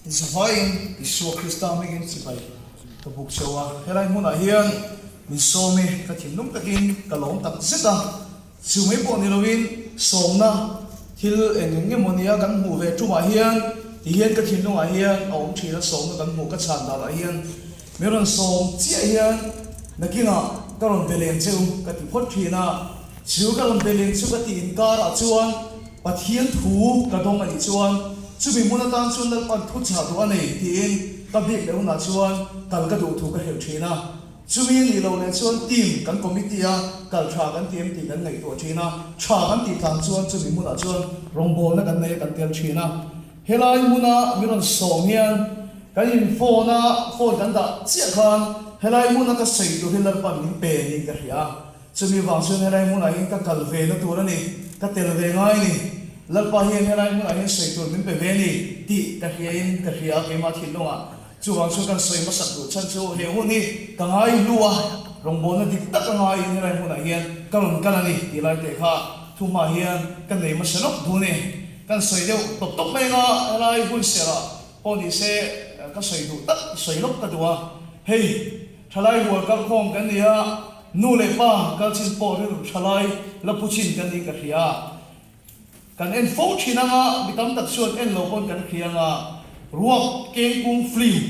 Zavaiin Isua Krista hmingin chibai ka buk cheu a, helai hmunah hian min sawm i ka thinlung takin ka lawm tak zet a, chu mai pawh ni loin sawmna thil eng eng nge maw nia kan hmuh ve tumah hian ti hian ka thinlungah hian a awm thin a, sawmna kan hmuh ka chhan danah hian min rawn sawm chiah hian nakinah ka rawn be leng cheu ka ti phawt thin a, chu ka rawn be leng chu ka tih inkarah chuan Pathian thu ka dawng a nih chuan chumi hmun atan chuan Lalpan thu chah duh a nei tiin ka biak leh hunah chuan kal ka duh thu ka hrelh thin a. Chumi a nih loh leh chuan team kan committee a kal tha kan ti em tih kan ngaihtuah thin a, tha kan tih tlang chuan chumi hmunah chuan rawngbawlna kan nei a kan tel thin a. Helai hmuna min rawn sawm hian kan in phone a phone kan dah chiah khan helai hmuna ka sawi tur hi Lalpan min pe niin ka hria a. Chumi vang chuan helai hmunah hian ka kal ve na tur a ni, ka tel ve ngai a ni. Lalpa hian helai hmunah hian sawi tur min pe ve a ni tih ka hriain ka hria a keimah thinlungah. Chuvang chuan kan sawi hmasak duh chhan chu he hun hi ka ngai hlu a, rawngbawlna dik tak a ngaiin helai hmunah hian ka rawn kal a ni tih lai teh kha thuhma hian ka nei hmasa lawk duh a ni. Kan sawi deuh tawp tawp mai anga helai hun serah pawh ni se ka sawi duh tak sawi lawk ka duh a, hei thalai hual kalkhawm kan ni a, Nu leh pa kal chin pawh rilru thalai la pu chin kan niin ka hria. Kan en fo thin anga mi tam tak chuan en lo pawn kan hria anga ruak kengkung film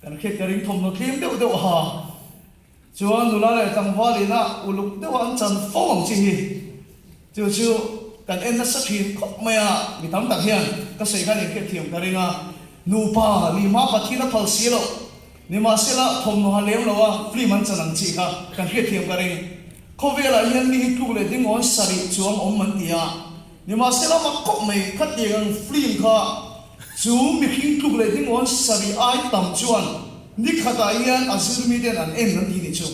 kan hriat ka ring thawmhnaw tlem deuh deuh ha chuan nula leh tlangval ina uluk deuha an chan fo ang chi hi. Chu chu kan en nasa thin khawp mai a, mi tam tak hian ka sawi khan inhriat thiam ka ring a, nupa lihma Pathian a phal si loh, nimahsela thawmhnaw ha lem lo a film an chan ang chi kha kan hriat thiam ka ring. Khawvelah hian mi hi tluk leh dingawn sarih chuang awm an ti a, nimahsela mak khawp mai khatiang ang film kha chu mihring tluk leh dingawn sarih ai tam chuan nikhatah hian a zirmi ten an en an ti nih chu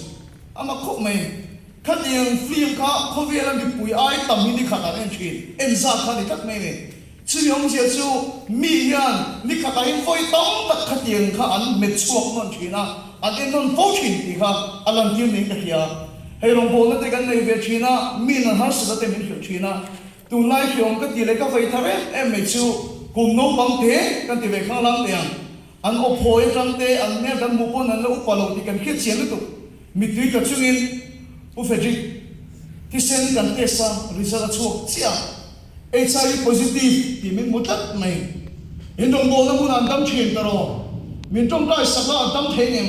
a mak khawp mai. Khatiang film kha khawvela mipui ai tam hi nikhat an en thin, en zat kha ni tlat mai a ni. Chumi awmzia chu mi hian nikhatah hian vawi tam tak khatiang kha an hmet chhuak nawn thin a, an en nawn fo thin tih kha a lantir niin ka hria. Hei rawngbawlna te kan nei ve thin a, mi nan harsatna te min hrilh thin a. Tunlai hriawm ka tih leh ka vei thar em em mai chu kum naupang te kan ti ve khanglang teh ang. An aw phawi atang te, an hmel kan hmuh pawn an la upa lo tih kan hriat chian lutuk. Mittui tla chungin Pu Frederick thisen kan test a, result a chhuak chiah a, HIV positive tih min hmu tlat mai. In rawngbawlna hmunah an dam thin ta rawh. Min tawngtai sak a, a dam thei ngem?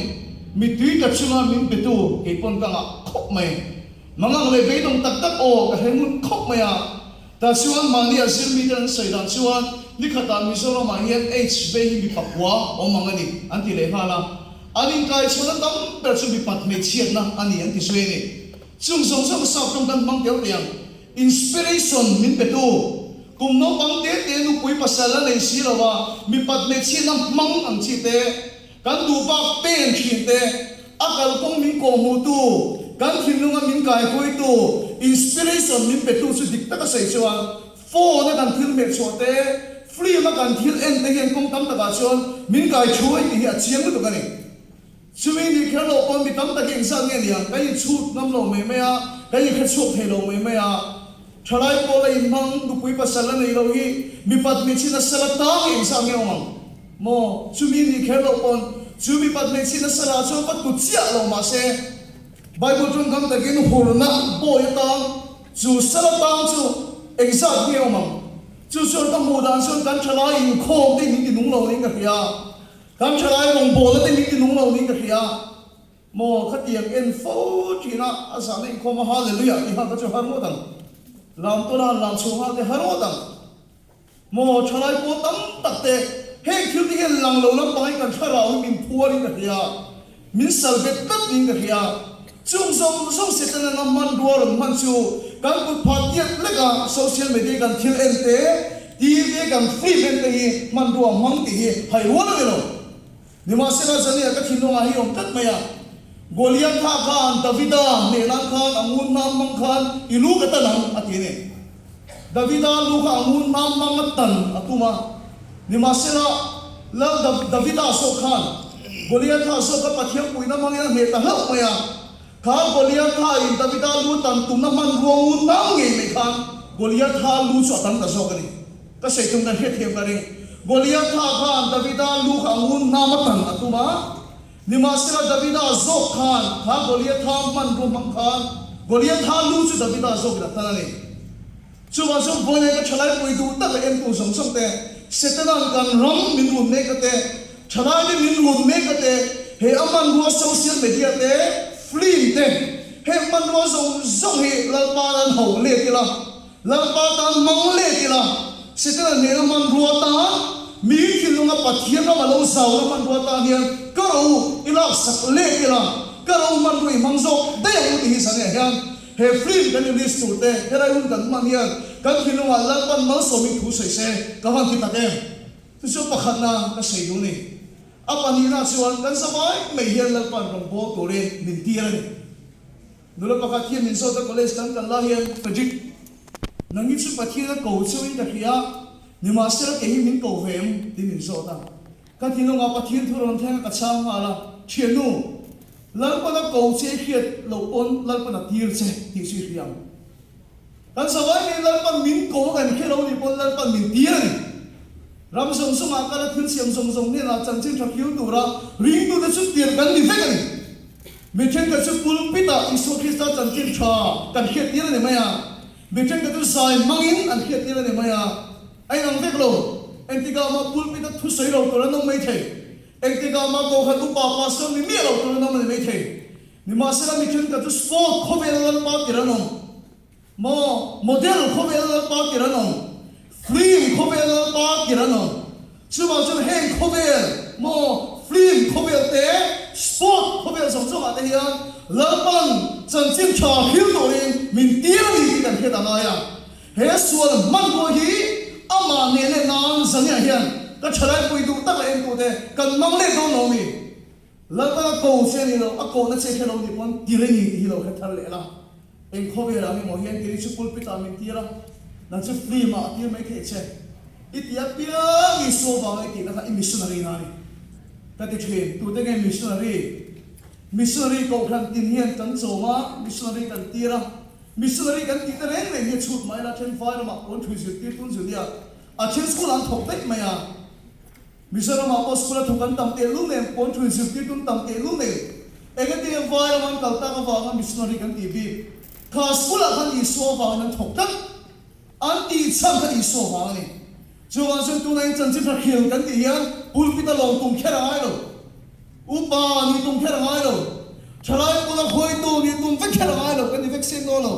Mittui tla chunga min petu kei pawn ka ngah khawp mai. Mangang leh beidawng tak tak aw ka hre ngun khawp mai a. Tah chuan mahni a zir mite an sawi dan chuan nikhatah Mizoramah hian AIDS vei hi mipa kua awm ang a ni an ti leh nghal a. An inkai chhuahna tam ber chu mipat hmeichhiatna a ni an ti zui a ni. Chung zawng zawng sap tawng kan hmang tel teh ang. Inspiration min petu kum naupang te te nupui pasal a nei si lo a, mipat hmeichhiatna hmang ang chi te, Kan duh bak pen thin te, a kalkawng min kawhhmuhtu, kan thinlunga min kaihruaitu, inspiration min petu chu dik taka sawi chuan phone a kan thil hmehchhuah te, film a kan thil en te hian kawng tam takah chuan min kaihruai tih hi a chiang lutuk a ni. Chumi nih kher loh pawn mi tam tak hi engzat nge nia, kan inchhut ngam lo mai mai a, kan inhre chhuak thei lo mai mai a. Thalai pawh la inhmang, nupui pasal la nei lo hi mipat hmeichhia nasa la tang engzat nge awm ang? Maw? Chumi nih kher loh pawn chu mipat hmeichhia nasa lah chuan va tlu chiah lo mah se, Bible tawngkam takin hurna bawi atang chu sal atang chu engzat nge awm ang? Chu chuan ka hmuh dan chuan kan thalai inkhawm te min ti nung lo niin ka hria, kan thalai rawngbawlna te min ti nung lo niin ka hria. Maw khatiang en fo thin a, a zahna inkhawm a Hallelujah tih kha ka chu har ngawt ang. Lam tawna han lam chhuah nghal te har ngawt ang. Maw thalai pawl tam tak te heng thil te hian lang lo lampangin kan thlarau hi min phuarin ka hria, min sal bet tlat niin ka hria. Chung zawng zawng Setana anga hmanrua rawn hman chu kan kut phah tiat lek a, social media kan thil en te, TV kan film en te hi hmanrua hmang tih hi hai rual a ni lo. Nimahsela, Zania ka thinlungah hi awm tlat mai a. Goliatha khan Davida hnehnan khan a ngun hnam hmang khan i lu ka tan ang, a ti a ni. Davida lu kha a ngun hnam hmang a tan a tum a. Nimahsela, Lal Davida zawk khan Goliatha zawk kha Pathian puihna hmangin a hneh ta hlauh mai a. Kha Goliatha in Davida lu tan tumna hmanrua ngun hnam ngei mai khan Goliatha lu chu a tan ta zawk a ni. Ka sawi tum kan hriatthiam ka ring. Goliatha khan Davida lu kha a ngun hnam a tan a tum a, nimahsela Davida zawk khan kha Goliatha hmanrua hmang khan Goliatha lu chu Davida zawkin a tan a ni. Chuvang chuan vawiin ka thalai pui duh tak leh entu zawng zawng te, Setana'n kan ram min run mek a te, thalaite min run mek a te, he a hmanrua social media te, film te, heng hmanrua zawng zawng hi Lalpa tan ho let ila, Lalpa tan hmang let ila, Setana hnena hmanrua tan, mi thinlunga Pathian ram a lo zauna hmanrua tan hian ka ro i laksak let ila, ka ro hmanrua i hmang zawk daih ang u ti hi zaniah hian He film kan release tur te helai hun kan hman hian kan thinlungah Lalpan malsawmin thu sawi se ka van ti tak em? Chu chu pakhatna ka sawi duh ni. A pahnihna chuan kan zavai mai hian Lalpan rawn bawl turin min tir a ni. Nula pakhat hian min zawt a college kan kal lai hian Frederick, nang hi chu Pathian a ko cheuhin ka hria, nimahsela kei hi min ko ve em? tiin min zawt a. Ka thinlungah Pathian thu rawn thleng a ka chhang nghal a, Thiannu, Lalpan a ko che i hriat loh pawn Lalpan a tir che tih chu i hria ang. Kan zavai mai Lalpan min ko a kan hre lo nih pawn Lalpan min tir a ni. Ram zawng zawngah kal a thil siam zawng zawng hnenah chanchin tha thil tura ringtute chu tir kan ni vek a ni. Mi thenkhat chu pulpit-ah Isua Krista chanchin tha kan hriat tir a ni mai a, mi thenkhat chu zai hmangin an hriat tir a ni mai a, a inang vek lo. Engtikah mah pulpit-a thusawi lo tur an awm mai thei. Engtikah mah Kohhran upa pastor ni miah lo tur an awm a ni maithei. Nimahsela mi thenkhat chu sport khawvel Lalpa tir an awm. Maw model khawvel Lalpa tir an awm. Film khawvel Lalpa tir an awm. Chuvang chuan heng khawvel maw film khawvel te sport khawvel zawng zawngah te hian Lalpan chanchin tha hril turin min tir a ni tih kan hriat a ngai a. He sual hmanrua hi amah neh leh nan zaniah hian ka thalai pui duh tak leh entute kan hmang leh dawn lo mi? Lalpan a ko che ni lo, a kohna che kher lo nih pawn tir a ni tih hi lo hre thar leh la. Eng khawvelah nge maw hian kei chu pulpit ah min tir a, nang chu film ah a tir mai theih che. I ti apiang Isua vanga i tihna kha i missionary na a ni. Ka ti thin, tute nge missionary? Missionary kohhran tin hian kan chawm a, missionary kan tir a. Missionary kan tih te reng reng hi a chhut mai la, then vai ramah pawn thui zirtir tun zu nia, a then school ah an thawk daih mai a, Mizoramah pawh school a thawk an tam tehlul nen pawn thui zirtir tun tam tehlul nen, engatinge vai rama an kal tak avanga missionary kan tih bik, kha school ah khan Isua avangin an thawk tlat, an tih chhan kha Isua vang a ni. Chuvang chuan tunah in chanchin tha khil kan tih hian pulpit a lawm tum kher a ngai lo. Upa nih tum kher a ngai lo. Thalai pawla khawitu nih tum vek kher a ngai lo, kan ni vek seng dawn lo.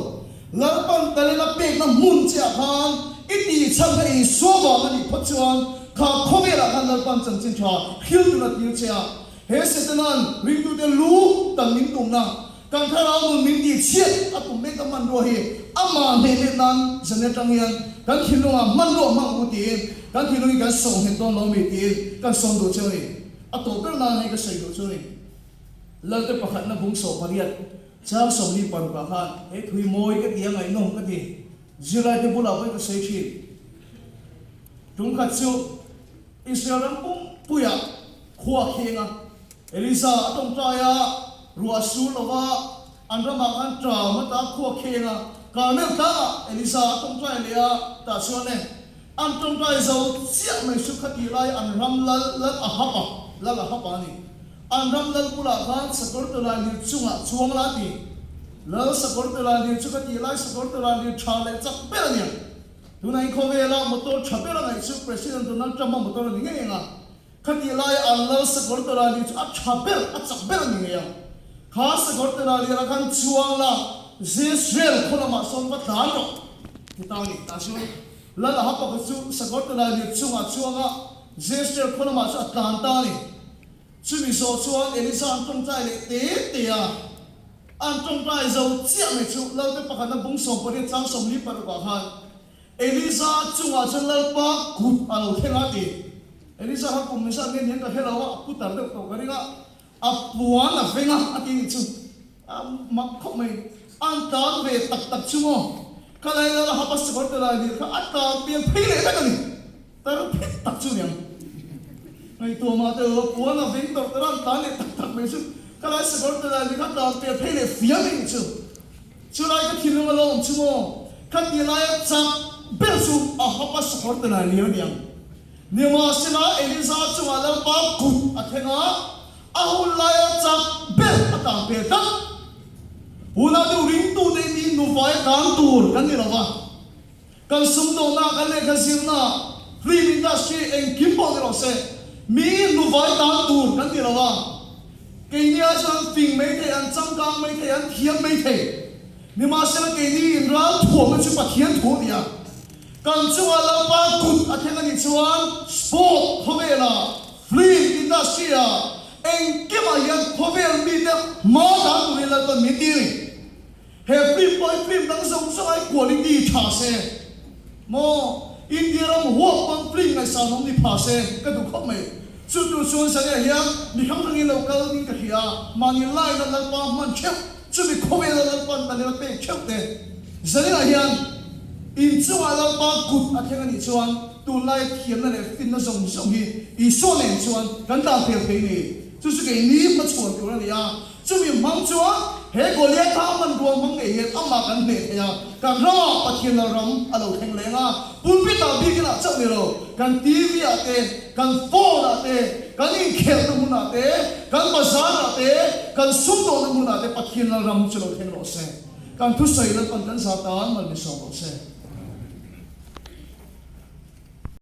Lalpan talent a pekna hmun chiah khan i tih chhan kha Isua vang a nih phawt chuan kha khawvelah khan Lalpan chanchin tha hril tun a tir che a. He Setana'n ringtute lu kan min tumna, kan thlarau nun min tih chhiat a tum mek a hmanrua hi amah hneh let nan zan atang hian kan thinlungah hmanrua hmang u tiin kan thinlung hi kan sawh nghet dawn lo mi tiin kan sawm duh cheu a ni. A tawh ber nan hei ka sawi duh chu ni. Lalte pakhatna bung 18 chang 46 ah khan he thui mawi ka ti a ngaihnawm ka ti. Zirlaite bulah pawhin ka sawi thin. Tumkhat chu Israel ram pumpuiah khua a kheng a, Elisa a tawngtai a, ruah a sur lo va, an ramah khan ṭam a ta khua kheng a, Karmel tlangah Elisa a tawngtai leh a, tah chuan e, An tawngtai zo chiah mai chu khati lai an ram lal lal a hap a, lal a hap a ni. An ram lal bulah khan sakawr tawlai lir chungah chuang la ti. Lal sakawr tawlai lir chu khati lai sakawr tawlai lir tha leh chak ber a nia. Tunah in khawvela motor tha ber a ngaih chu President Donald Trump-a motor a ni ngei ang a. Khati laia an lal sakawr tawlai lir chu a tha ber, a chak ber a ni ngei ang. Kha sakawr tawlai lirah khan chuang la, Jezreel khaw lamah sawn va tlan rawh ti ta a ni. Tah chuan Lal Ahab pakhat chu sakawr tawlai lir chungah chuang a, Jezreel khaw lamah chu a tlan ta a ni. Chumi zawh chuan Elisa an tawngtai leh te te a. An tawngtai zo chiah mai chu Lalte pakhatna bung 18 tlang 46 ah khan Elisa chungah chuan Lalpa kut a lo thleng a ti. Elisa kha kum zat nge niang ka hre lo a, a putar deuh tawh ka ring a, a puan a veng a a ti nih chu. A mak khawp mai. An tlan ve tak tak chu maw? Ka lai lal a hap a sakawr te lai lir kha a tlan pian phei leh vek a ni. Tar phit tak chu niang. Ngaihtuah mah teh aw, puan a veng tawh tawh a, an tlan leh tak tak mai chu. Ka lai sakawr te lai lir kha a tlan pian phei leh fiam a nih chu. Chulai ka thinlung a lo awm chu maw? Ka ti laia chak ber chu a hap a sakawr te lai lir a niang. Nimahsela, Eliza chungah Lalpa kut a thleng a, a hun laia chak ber a tang pel tlat. Hunah deuh ringtute hi mi nuvai tang tur kan ni lo va, kan sumdawnna, kan lehkha zirna, film industry engkim pawh ni rawh se, mi nuvai tang tur kan ni lo va. Keini ai chuan an fing mai thei, an changkang mai thei, an thiam mai thei. Nimahsela, keini inral thuamna chu Pathian thu a ni a. Kan chungah Lalpa kut a thleng a nih chuan sport khawvelah, film industry-ah, engkimah hian khawvel mite hma dan turin Lalpan min ti a ni. He film pawh hi film dang zawng zawng ai quality tha se maw? India ram huap pawn film ngaihsan awm ni pha se ka duh khawp mai. Chu tur chuan Zania hian mi hrang hrangin lo kal ding ka hria a, mahni line-a Lalpa hman theuh, chumi khawvela Lalpan talent a pek theuh te. Zania hian inchungah Lalpa kut a thleng a nih chuan tunlai thiamna leh finna zawng zawng hi Isua nen chuan kan dan pel thei ni. Chu chu keini hmachhuan tur a ni a. Chumi hmang chuan he Goliatha hmanrua hmang ngei hian amah kan hneh thei a, kan ramah Pathian ram a lo thleng leng a, pulpit-ah biakinah chauh ni lo, kan TV-ah te, kan phone-ah te, kan inkhelhna hmunah te, kan bazar-ah te, kan sumdawhna hmunah te Pathian ram chu lo thleng rawh se. Kan thusawi Lalpan kan zah tan mal mi sawm rawh se.